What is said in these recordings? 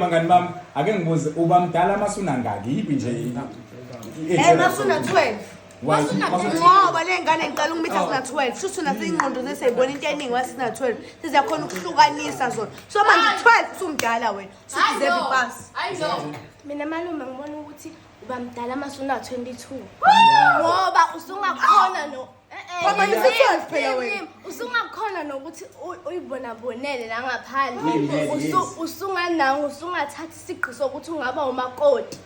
Bangani bami, ake ngibuze, uba mdala masunangaki? Yiphi nje Masuna 12. Why? Ngoba le ngane ngiqala ukumitha sina 12. Shuthi thina siyingqondo sesiyibona into eningi wasina 12. Siziyakhona ukuhlukanisa zona. So manje 12 usumdala wena. Usudeserve ipasi. I know. Mina malume ngibona ukuthi uba mdala masuna 22. Ngoba usungakhona no Ngoba nisi-12 phela wena. Usungakhona nokuthi uyibonabonele la ngaphandle. Yes. Usunganango usungathatha isigqi sokuthi ungaba umakoti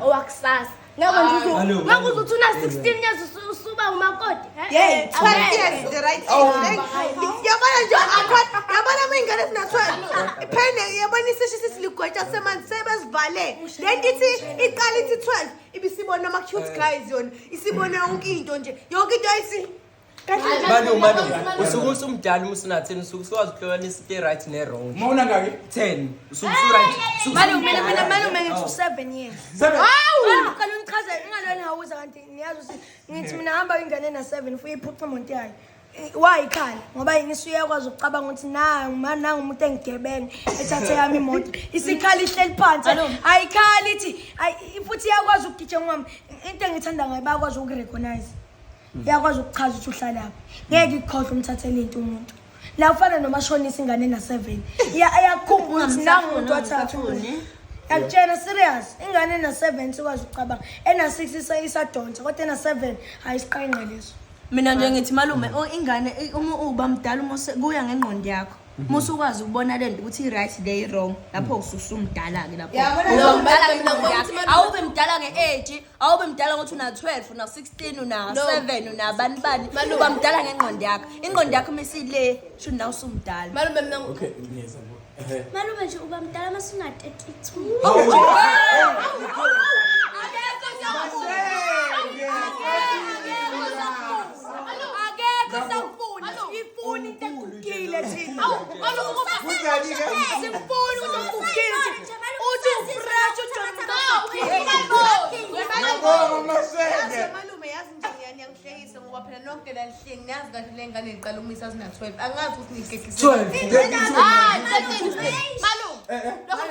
owakusasa. Ngeke nje Malume. ngeke uze uthi una 16 years usuba umakoti. Yeah, 12 years the right age. Yabona nje akhona, yabona uma ingane sina 12. Phela yabona isisho sisiligwetsha semanzi sebezivale. Lento ithi iqala ithi 12 ibisibona ama cute guys yona. Isibona yonke into nje. Yonke into ayisi Kahle. Malume, malume, usuke usumdala uma usuna 10, usuke usukwazi ukuhlukanisa into e-right ne-wrong. Uma unangaki? 10, usuke usu-right. Malume, mina mina malume ngithi 7 years. 7. Hawu, qala ungichazele ingalweni hawuza kanti niyazi ukuthi ngithi mina hamba ingane na 7 futhi iphuca imoto yayo. Wayikhala ngoba yini isuyakwazi ukucabanga ukuthi nangu mani nangu umuntu engigebenge ethathe yami imoto, isikhala ihleli phansi ayikhali ithi futhi iyakwazi ukugijima ngami. Into engithanda ngayo bayakwazi ukurecognize, iyakwazi ukuchaza ukuthi uhlalaphi, ngeke ikukhohlwe umthathele into umuntu la ufana nomashonisa ingane ena-7 iyakukhumbula ukuthi nangu umuntu wathatha yakutshena serious. Ingane ena-7 sikwazi ukucabanga, ena-6 isadonsa, kodwa ena-7 hayi isiqenqe leso. Mina nje ngithi malume, ingane uma uba mdala uma kuya ngengqondo yakho. Uma usukwazi ukubona lento ukuthi i-right le i-wrong, lapho ususumdala-ke lapho. Yabona Uba lo- mdala Mina ngengqondo ngibona yakho. ukuthi malume- Awube mdala nge-age, awube mdala ngokuthi una-12, una-16, una-7, unabani bani. Malume. Uba mdala ngengqondo yakho. Ingqondo yakho uma isile, shuthi nawe usumdala. Malume mina Okay, ngiyeza. Malume nje uba mdala masuna 32. Akekho sakufuna, ifuna into egugile thina. Simfuna umuntu ogugile thina. Uthi ufresh Yazi malume, yazi nje niyangihlekisa ngoba phela nonke la nihleli niyazi kahle le ngane iqala ukumisa zina 12. Angazi ukuthi nigegise. 12. Ah, 13. Malume. Lokho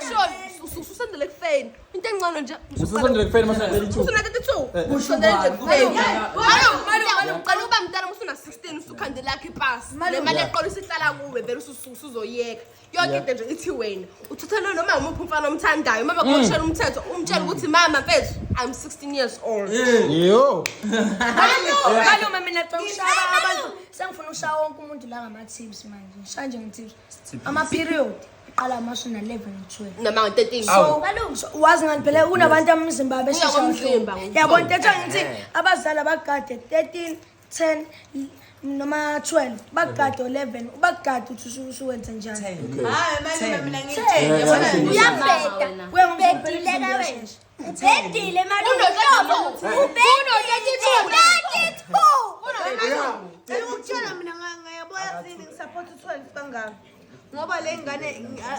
kusho ususendele kufeni. Into encane nje. Ususondele kufeni masuna 32. Usuna 32. Usondele nje kufeni. Malume, malume, malume, uqala uba mdala uma usuna 16 usukhande lakhe ipasi. Le mali eqolo isihlala kuwe vele usuzoyeka. Yonke into nje ithi wena. Uthatha noma umuphi umfana omthandayo. Mama kushela umthetho, umtshela ukuthi mama mfethu, I'm 16 years old. Yo. Malume mina xa ushaya abantu sengifuna ushaya wonke umuntu la ngama-tips manje ngishaya nje nge-tips ama-period iqala amashu na-11 no-12. Noma 13. So wazi ngani phela kunabantu amzimba abeshesha Kuya ngomzimba, kakhulu. Yabo into ethiwa ngithi abazali abagade 13 10 noma 12 bagade 11 ubagade ukuthi usuwenze njani. Hayi malume mina ngithi yabona Uyabheda. Kuya ngomzimba phela Ubhedile imizimba ka wena. iyashesha. Ubhedile malume. Ubhedile. 32. Cela ukutshela mina ngayabona yini ngisupport u12 kangaka. Ngoba le ngane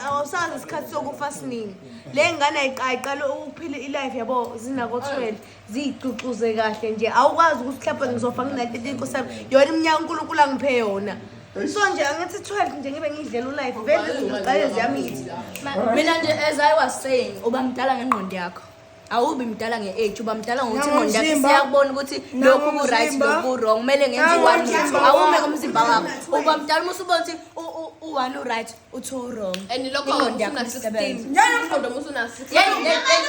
awusazi isikhathi sokufa siningi. Le ngane ayiqala ukuphila ilife yabo zinako 12 ziyicucuze kahle nje. Awukwazi ukuthi mhlawumbe ngizofa ngina 13 Nkosi yami. Yona iminyaka uNkulunkulu angiphe yona. So nje angithi 12 nje ngibe ngidlela ulife vele izinto ziqale ziyamithi. Mina nje as I was saying, uba mdala ngengqondo yakho. Awubi mdala nge-age, uba mdala ngokuthi ingqondo yakho Nangomzimba. isiyakubona ukuthi lokhu ku-right, Nangomzimba. lokhu ku-wrong, kumele ngenze u-one no two. Nangomzimba. Awume ngomzimba wakho. Uba mdala uma usubona ukuthi u-one u-right, u-two u-wrong. And lokho Ingqondo yakho usuna isebenza. 16. Ingqondo uma usuna 16. Hey, hey, hey,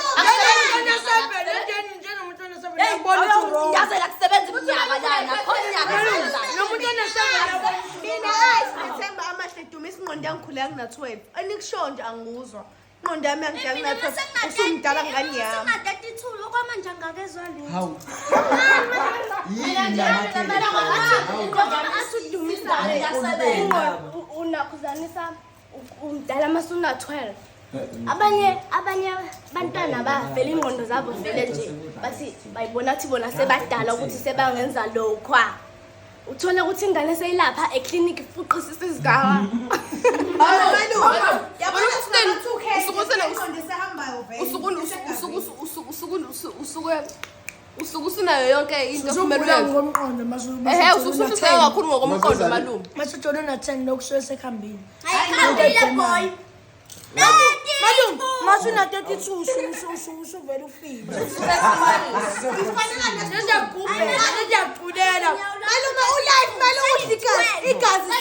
Njenomuntu ona-seven hey, uyakubona ukuthi u-wrong. ngiyazela kusebenza iminyaka lana, khona iminyaka esebenzayo. Nomuntu ona-seven Mina hayi sinethemba amahle dumisa ingqondo yangikhula ngina 12. Anikusho nje angikuzwa. Ingqondo yami yangidla ngina 12. Usumdala ngani yami. Sina 32 okwamanje angakezwa lutho. Hawu. Unakhuzanisa umdala masuna 12. Abanye abanye bantwana bavela ingqondo zabo vele nje bathi bayibona ukuthi bona sebadala ukuthi sebangenza lokhwa. Uthola ukuthi ingane seyilapha eklinikhi fuqisisa izigawa. Malume, yabona Usukeni, 2K. usukeni, Ingqondo esehambayo vele. Usuke usunayo yonke into okumele Usugula uyenze. ngomqondo Ehhe, ususuhlupheka kakhulu ngokomqondo malume. masuthola una-10 lokhu suke sekuhambile. Ayikhambile boy. Malume, Mase una 32 usuvele ufile. Sesiyagulela, sesiyaculela.